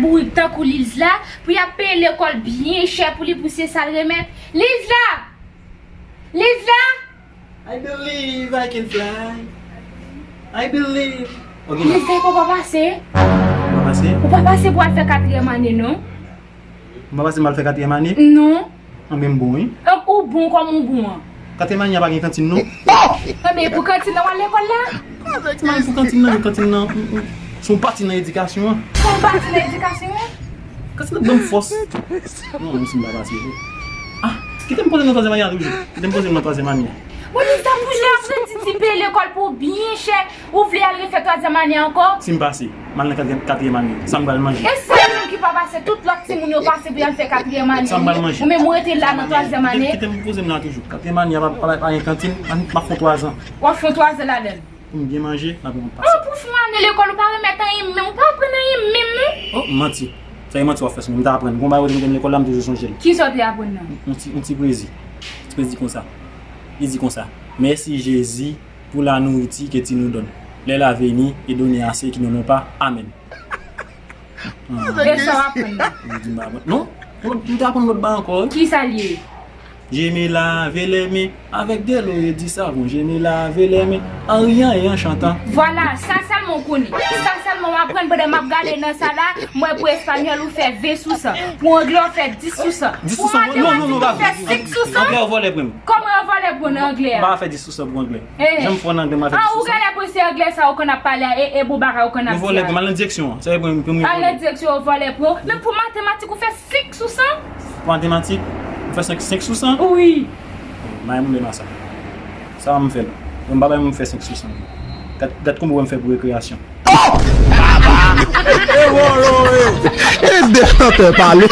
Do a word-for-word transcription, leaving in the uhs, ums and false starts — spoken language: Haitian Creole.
Bourik tankou Lizla pou y ap peye lekòl byen chè pou li pou se sa l remèt. Lizla! Lizla! I believe I can fly. I believe. Ok. Lizla, ou pa pase? Ou pa pase? Ou pa pase pou al fè katriyèm ane, non? M pa pase m al fè katriyèm ane? Non. Anben m bon, wi. Anben ou bon kòman ou bon an? Katriyèm ane a pa gen kantin, non? Anben pou kantin nan w al lekòl la? Ti mari pou kantin nan, kantin nan, mm, mm. Se yon pati nan edikasyon an. Se yon pati nan edikasyon an? Kantin nan ban m fòs. Non, menm si m pa pase vre. Ah, kite m poze m nan twazyèm ane a toujou. Kite m poze m nan twazyèm ane a. Bon, Lizla, pou jwe apranti ti peye lekòl pou ou byen chè, ou vle al refè twazyèm ane ankò? Si m pase, m al nan katriyèm, katriyèm ane. Sa m pral manje? E sèl ou menm ki pa pase, tout lòt timoun yo pase pou y al fè katriyèm ane. Sa m pral manje? Ou menm ou rete la nan twazyèm ane. Kite, kite m poze m la toujou. Katriyèm ane a pa, pa, pa gen kantin, m ap fè twazan. W ap fè twazan ladan l. Pou m byen manje, m ap pase. Oh, pou fè yon ane lekòl, ou pa remèt anyen menm, ou pa aprann anyen menm, non? Oh, manti. Sa e manti w ap fè sou mwen. M ta aprann. Gon bagay ou te mete m lekòl la, m toujou sonje l. Kisa w te aprann nan? Yon ti, yon ti pwezi. Ti pwezi konsa. Li di konsa: Mèsi Jezi pou la nouriti ke tu nous donnes. Lè la veni e done a se ki non non pa. Amèn. E sa w aprann nan? Li di m pa aprann. Non, non, m te aprann lòt bagay ankò, wi. Kisa l ye? Je me lave les mains avec de l'eau et du savon. Je me lave les mains en riant et en chantant. Vwala, sa sèlman w konnen. Sa sèlman w aprann pandan m ap gade nan sa la, m wè pou espanyòl ou fè ven sou san. Pou anglè w fè dis sou san. Dis sou san? Pou non, non, non, matematik ou fè senk sou san. Anglè yo vòlè pou m. Kòman yo vòlè pou w nan anglè a? M pa fè dis sou san pou anglè. Eh. Jan m fè w nan anglè, m pa fè dis sou san. Ah, ou genlè panse anglè sa ou konn ap pale a, e, e bon bagay ou konn ap di a. Yo vòlè pou m, al nan direksyon an. Sa e pou m, pou m. Al nan direksyon, yo vòlè pou ou. Men pou matematik ou fè senk sou san? Pou matematik, ou fè senk, senk sou san? Wi. Bay moun de masa. Sa m fè la. Bon, m pa bay moun fè senk sou san. Gad, gad konbyen m fè pou rekreyasyon. Oh! E wòlò, e! E de chantè pale.